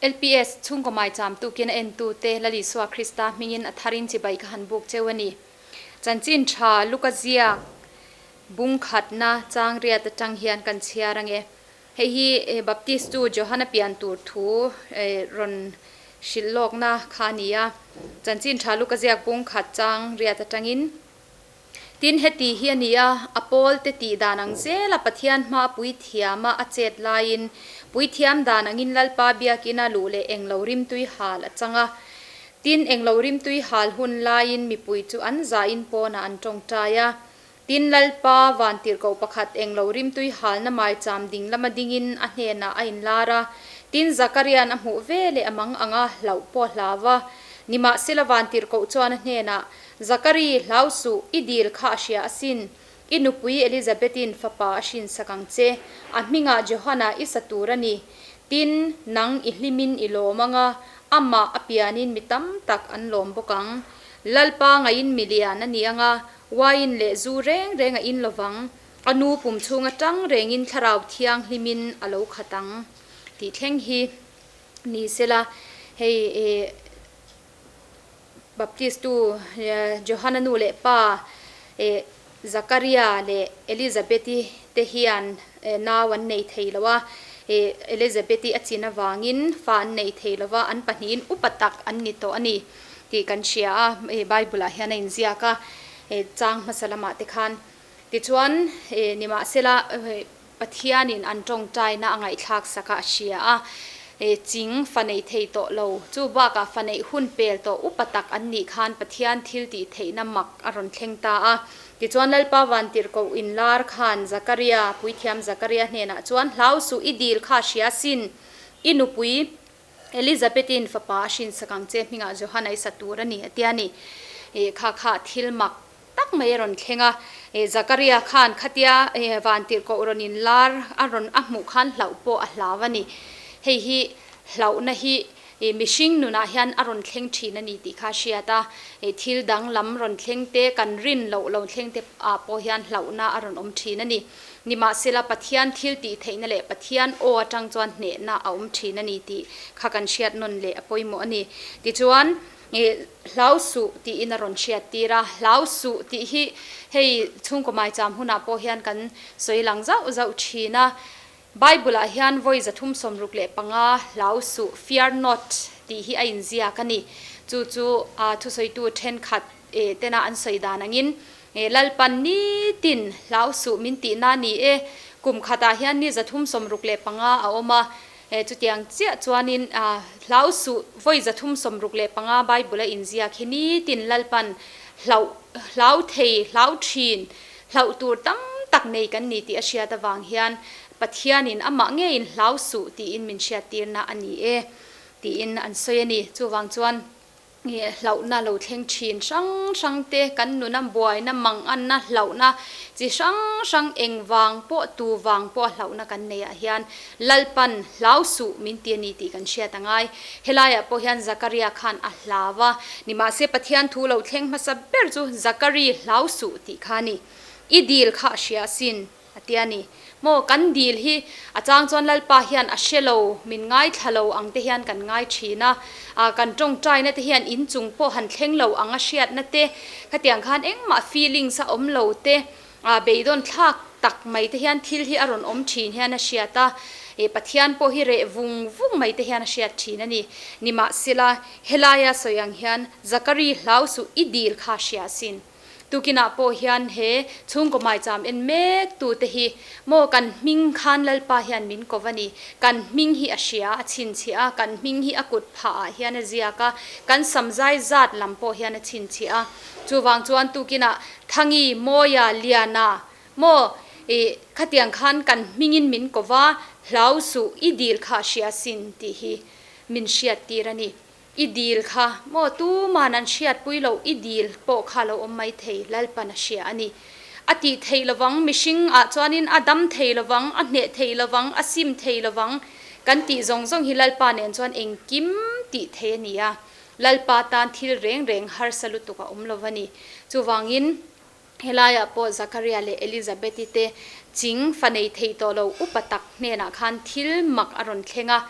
LPS chhungkaw maicham tukin a entute Lal Isua Krista hmingin a tharin chibai ka han buk cheu a ni. Chanchin tha Luka ziak bung khatna chang riat atang hian kan chhiar ange. Hei hi Baptist tu Johana pian tur thu rawn hrilh lawkna kha a ni a. Chanchin tha Luka ziak bung khat chang riat atangin Tin, heti hi a ni a, a pawlte tih dan ang zela Pathian hma puithiama a chet laiin, puithiam dan angin Lalpa biakina luh leh englo rimtui hal a chang a. Tin, englo rimtui hal hun laiin mipui chu an zahin pawnah an tawngtai a. Tin, Lalpa vantirhkoh pakhat englo rimtui halna maicham ding lama dingin a hnenah a inlar a. Tin, Zakaria'n a hmuh ve leh a mang anga hlauh pawh a hlau a. Nimahsela vantirhkoh chuan a hnenah, Zakari, hlau suh, i dil kha a hria asin. I nupui Elizabethin fapa a hrinsak ang che. A hmingah Johana i sa tur a ni. Tin, nang i hlimin i lawm ang a, amah a pianin mi tam tak an lawm bawk ang. Lalpa ngaiin mi lian a ni ang a, wine leh zu reng reng a in lovang. A nu pum chhung atang rengin thlarau thianghlimin a lo khat ang tih thleng hi ni sela, hei i. Baptist tu Johana nu leh pa Zakaria leh Elizabeth-i te hian nau an nei thei lo a, Elizabeth-i a chin avangin fa an nei thei lo va, an pahnihin upa tak an ni tawh a ni tih kan hria a, Bible-ah hian a inziak a, chang hmasa lamah te khan. Tichuan, nimahsela Pathianin an tawngtaina a ngaihthlak sak a, a hria a, ching fa nei thei tawh lo. Chu bakah fa neih hun pel tawh upa tak an nih khan Pathian thil tih theihna mak a rawn thleng ta a. Tichuan Lalpa Vantirhkoh inlar khan Zakaria, Puithiam Zakaria hnenah chuan, Hlau suh, i dil kha a hria sin, i nupui Elizabethin fapa a hrinsak ang che hmingah Johana i sa tur a ni, a ti a ni. Kha kha thil mak tak mai a rawn thleng a, Zakaria khan khatia vantirhkoh rawn inlar a rawn a hmuh khan hlauh pawh a hlau a ni. Hei hi hlauhna hi mihring nunah hian a rawn thleng thin a ni tih kha a hriat a, thil dang lam rawn thleng te, kan rin loh lo thleng te ah pawh hian hlauhna a rawn awm thin a ni. Nimahsela Pathian thil tih theihna leh Pathian aw atang chuan hnehna a awm thin a ni tih kha kan hriat nawn leh a pawimawh a ni. Tichuan. Nge hlau suh tiin a rawn hriat tir a, hlau suh tih hi hei chhungkaw maicham hunah pawh hian kan sawi lang zauh zauh thin a. Bible ah hian vawi 365 hlau suh, fear not, tih hi a inziak a ni. Chu chu thusawitu thenkhat tena an sawi dan angin Lalpan nitin hlau suh min tihna ni e. Kum khatah hian ni 365 a awm a. He chutiang chiah chuanin hlau suh vawi 365 Bible a inziak hi nitin Lalpan hlauh hlau thei hlau thin hlauh tur tam tak nei kan ni tih a hriat avang hian Pathianin amah ngeiin hlau suh tiin min hriattirna a ni e tiin an sawi a ni. Chuvang chuan. Hlauhna lo thleng thin hrang hrang te, kan nuna buaina, manganna, hlauhna chi hrang hrang engvang pawh, tu vang pawh a hlauhna kan neih ah hian Lalpan hlau suh min ti a ni tih kan hriat a ngai. Helaiah pawh hian Zakaria khan a hlau a, nimahse Pathian thu lo thleng hmasa ber chu Zakari hlau suh tih kha a ni. I dil kha a hria asin. A ti a ni. Maw, kan dil hi a chang chuan Lalpa hian a hre lo, min ngaithla lo ang te hian kan ngai thin a. Ah, kan tawngtaina te hian inchung pawh han thleng lo ang a hriatna te, khatiang khan engmah feelings a awm lo te, ah, beidawn thlak tak mai te hian thil hi a rawn awm thin hian a hriat a. Eh, Pathian pawh hi reh vung vung mai te hian a hriat thin a ni. Nimahsela, helaia sawi ang hian Zakari hlau suh i dil kha a hria asin. Tukinah pawh hian he chhungkaw maicham en mek tute hi maw kan hming khan Lalpa hian min ko va ni. Kan hming hi a hria, a chhinchhiah a, kan hming hi a kut phah ah hian a ziak a, kan samzai zat lam pawh hian a chhinchhiah a. Chuvang chuan tukinah Thangi, Mawia, Liana maw ih khatiang khan kan hmingin min ko va, hlau suh, i dil kha a hria sin tih hi min hriat tir a ni. I dil kha maw tuman an hriatpui loh i dil pawh kha lo awm mai thei, Lalpan a hria a ni. A tih theih lovang, mihring ah chuanin a dam thei lovang, a hneh thei lovang, a sim thei lovang kan tih zawng zawng hi Lalpa nen chuan engkim tih thei a ni a. Lalpa tan thil reng reng harsa lutuk a awm lo va ni. Chuvangin helaiah pawh Zakaria leh Elizabeth-i te ching fa nei thei tawh lo upa tak hnenah khan thil mak a rawn thleng a.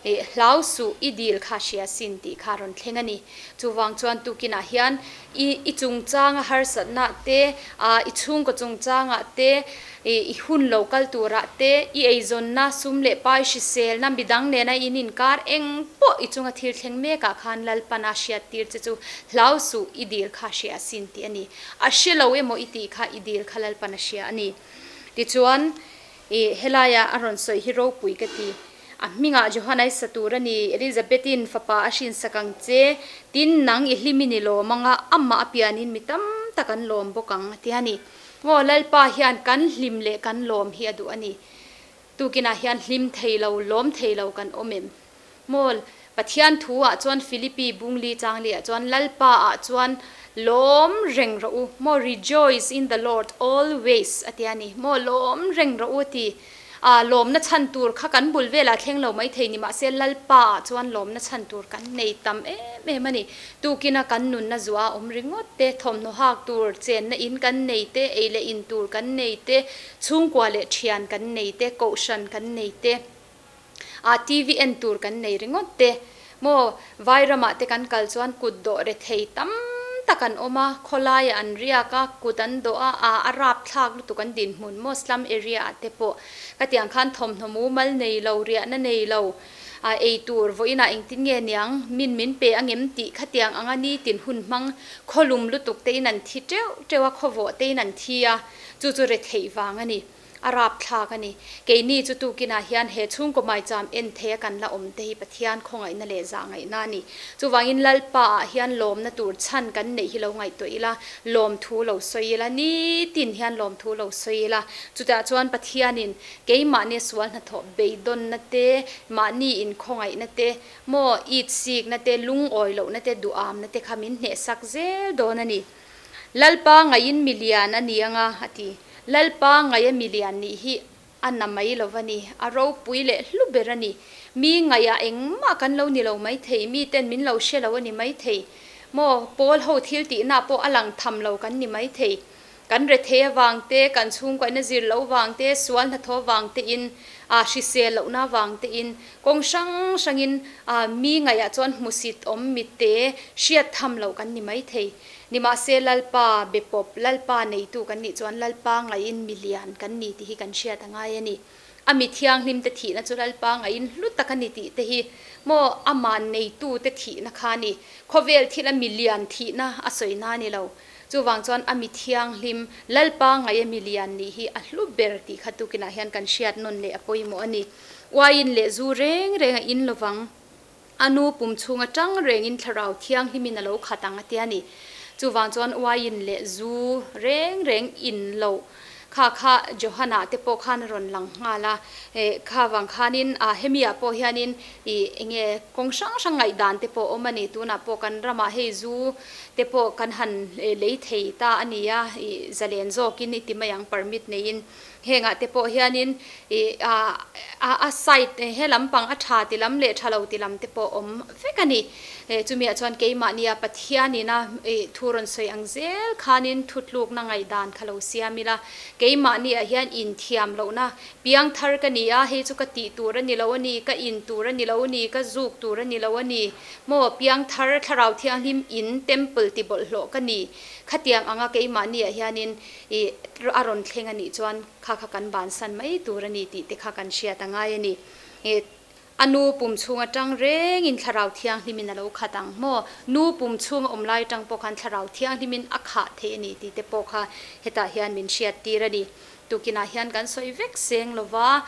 Ih, hlau suh, i dil kha hria sin tih kha a rawn thleng a ni. Chuvang chuan tukinah hian i i chungchanga harsatna te, ah i chhungkaw chungchangah te, ih i hun lo kal turah te, i eizawnna, sum leh pai hriselna, midang nena in inkar eng pawh i chunga thil thleng mekah khan Lalpana hriattir che chu hlau suh, i dil kha hria sin tih a ni. A hre lo emaw i tih kha i dil kha Lalpana hria a ni. Tichuan, ih helaia a rawn sawi hi ropui ka ti. A hmingah Johana i sa tur a ni, Elizabeth-in fapa a hrinsak ang che, tin nang i hlim in i lawm ang a, amah a pianin mi tam tak an lawm bawk ang, a ti a ni. Maw Lalpa hian kan hlim leh kan lawm hi a duh a ni. Tukinah hian hlim thei lo, lawm thei lo kan awm em? Maw Pathian thu ah chuan Philippi bungli changli ah chuan Lalpa ah chuan lawm reng rawh u, maw rejoice in the Lord always a ti a ni. Maw lawm reng rawh u a ti. A lawmna chhan tur kha kan bul velah thleng lo mai thei ni mahse Lalpa ah chuan lawmna chhan tur kan nei tam em em a ni. Tukina kan nunna zuah a awm ringawt te, thawmhnaw hak tur, chenna in kan nei te, ei leh in tur kan nei te, chhungkua leh thian kan nei te, kohhran kan nei te, a TV en tur kan nei ringawt te, maw Vairamah te kan kal chuan kut dawh rethei tam tak an awm a, khawlaiah an riak a, kut an dawh a, a a rapthlak lutuk an dinhmun maw slum area ah te pawh ka tiang khan thawmhnaw mumal nei lo, riahna nei lo, a ei tur vawiinah engtin nge niang min min pe angem tih khatiang anga nitin hun hmang khawlum lutuk tein an thi teuh teuh a, khawvawh tein an thi a, chu chu retheih vang a ni. A rapthlak a ni. Keini chu tukinah hian he chhungkaw maicham en theia kan la awm te hi Pathian khawngaihna leh zahngaihna a ni. Chuvangin Lalpa ah hian lawmna tur chhan kan neih hi lo ngaihtuah ila, lawmthu lo sawi ila, nitin hian lawmthu lo sawi ila. Chutah chuan Pathianin keimahnia sual hnathawh beidawnna te, mahni inkhawngaihna te, maw itsikna te, lungawi lohna te, duhamna te kha min hnehsak zel dawn a ni. Lalpa ngaiin milian a ni anga, a ti. Lalpa ngaia milian nih hi a na mai lo va ni, a ropui leh hlu ber a ni. Mi ngaihah engmah kan lo ni lo maithei, miten min lo hre lo a ni maithei. Maw, Paul ho thil tihna pawh a lang tham lo kan ni maithei. Kan rethei avang te, kan chhungkaihna zir loh vang te, sual hnathawh vang tein, a hrisel lohna vang tein, kawng hrang hrangin mi ngaihah chuan hmusit awm mitte hriat tham loh kan ni maithei. Nimahse Lalpa be pawp, Lalpa neitu kan nih chuan Lalpa ngaihin milian kan ni tih hi kan hriat a ngai a ni. A mi thianghlim te thihna chu Lalpa ngaihin hlu tak a ni tih te hi maw amah neitu te thihna kha a ni. Khawvel thil a milian thihna a sawina a ni lo. Chuvang chuan a mi thianghlim, Lalpa ngaih a milian nih hi a hlu ber tih kha tukinah hian kan hriat nawn leh a pawimawh a ni. Uaiin leh zu reng reng a in lovang. A nu pum chhung atang rengin thlarau thianghlimin a lo khat ang a ti a ni. Chuvang chuan uaiin leh zu reng reng in loh kha kha Johana te pawh khan a rawn lang nghal a. Kha vang khanin hemi ah pawh hianin ih enge kawng hrang hrang ngaihdan te pawh a awm a ni. Tunah pawh kan ramah hei zu te pawh kan han lei thei ta a ni a, ih zalen zawkin i ti mai ang permit neiin. Hengah te pawh hianin ih a a side he lampang a tha ti lam leh tha lo ti lam te pawh awm vek a ni. Chumiah chuan keimahnia Pathianina ih thu rawn sawi ang zel khanin thutlukna ngaihdan kha lo siam ila, keimahniah hian inthiam lohna piang thar ka ni a, hei chu ka tih tur a ni lo a ni, ka in tur a ni lo a ni, ka zuk tur a ni lo a ni, maw piang thar Thlarau Thianghlim in temple ti bawlhhlawh ka ni, khatiang anga keimahniah hianin I a rawn thleng a nih chuan kha kha kan bansan mai tur a ni tih te kha kan hriat a ngai a ni. I a nu pum chhung atang rengin Thlarau Thianghlimin a lo khat ang maw? Nu pum chhung a awm lai atang pawh khan Thlarau Thianghlimin a khah theih a ni tih te pawh kha hetah hian min hriat tir a ni. Tukinah hian kan sawi vek seng lova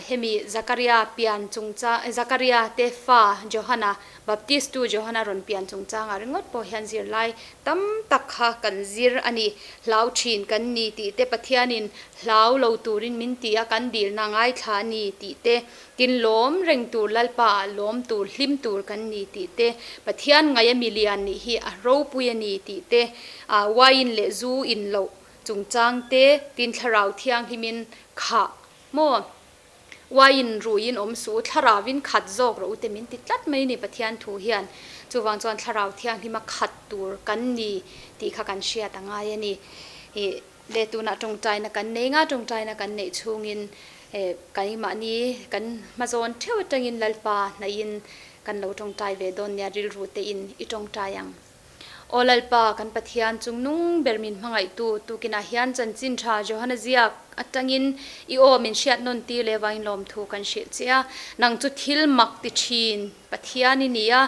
hemi Zakaria pian chungchang Zakaria te fa Johana Baptistu Johana rawn pian chungchangah ringawt pawh hian zirlai tam tak kha kan zir a ni. Hlau thin kan ni tih te, Pathianin hlau lo turin min ti a, kan dilna ngaithla a ni tih te, tin lawm reng tur Lalpa ah lawm tur, hlim tur kan ni tih te, Pathian ngaih a milian nih hi a ropui a ni tih te, wine leh zu in loh chungchang te, tin thlarau thianghlimin khah maw? Uaiin ruiin awm suh u, thlarauin khat zawk rawh u te min ti tlat mai ni Pathian thu hian. Chuvang chuan thlarau thianghlima khat tur kan ni tih kha kan hriat a ngai a ni. Ih le tunah tawngtaina kan nei nga, tawngtaina kan neih chhungin Keimahni kan hmazawn theuh atangin Lalpa hnaihin kan lo tawngtai ve dawn nia rilru tein i tawngtai ang. Aw Lalpa, kan Pathian chung nung ber min hmangaihtu tukinah hian chanchin tha Johana ziak atangin i aw min hriat nawn tir leh vangin lawmthu kan hrilh che a. Nang chu thil mak ti thin Pathian i ni a,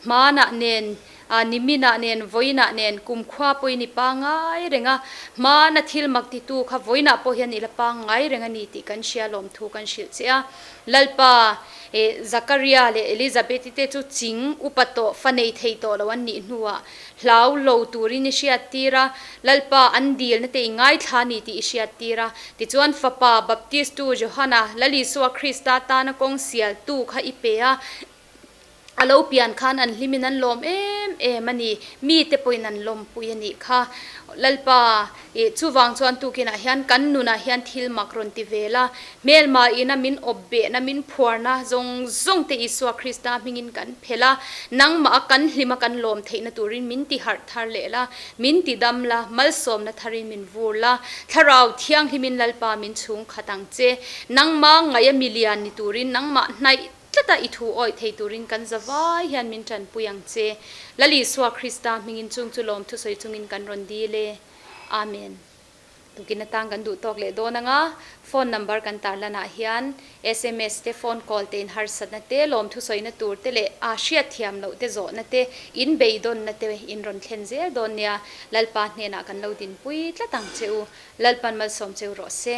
hmanah nen, niminah nen, vawiinah nen, kumkhua pawhin i pangngai reng a, hmana thil mak titu kha vawiinah pawh hian i la pangngai reng a ni tih kan hria lawmthu kan hrilh che a. Lalpa, Zakaria leh Elizabeth-i te chu ching upa tawh fa nei thei tawh lo an nih hnuah hlau lo turin i hriattir a, Lalpa an dilna te i ngaithla a ni tih i hriattir a. Tichuan Fapa Baptistu Johana, Lal Isua Krista tana kawng sialtu kha i pe a. A lo pian khan an hlimin an lawm em em a ni. Mite pawhin an lawmpui a nih kha. Lalpa, ih, chuvang chuan tukinah hian kan nunah hian thil mak rawn ti ve la. Hmelma ina min awp behna, min phuarna zawng zawng te Isua Krista hmingin kan phelh a. Nangmah a kan hlima kan lawm theihna turin min ti harh thar leh la, min ti dam la, malsawmna tharin min vur la. Thlarau Thianghlimin Lalpa min chhung khat ang che. Nangmah ngaih a milian ni turin nangmah hnaih Tlata i thu awih thei turin kan zavai hian min tanpui ang che. Lal Isua Krista hmingin chung chu lawm thusawi chungin kan rawn dil e. Amen. Tukin atang kan duh tawk leh dawn anga phone number kan tarlan ah hian sms te phone call te in harsatna te lawm thusawina tur te leh a hriatthiam loh te zawhna te in beidawnna te in rawn thlen zel dawn nia. Lalpa hnenah kan lo dinpui tlat ang che u. Lalpan malsawm cheu rawh se.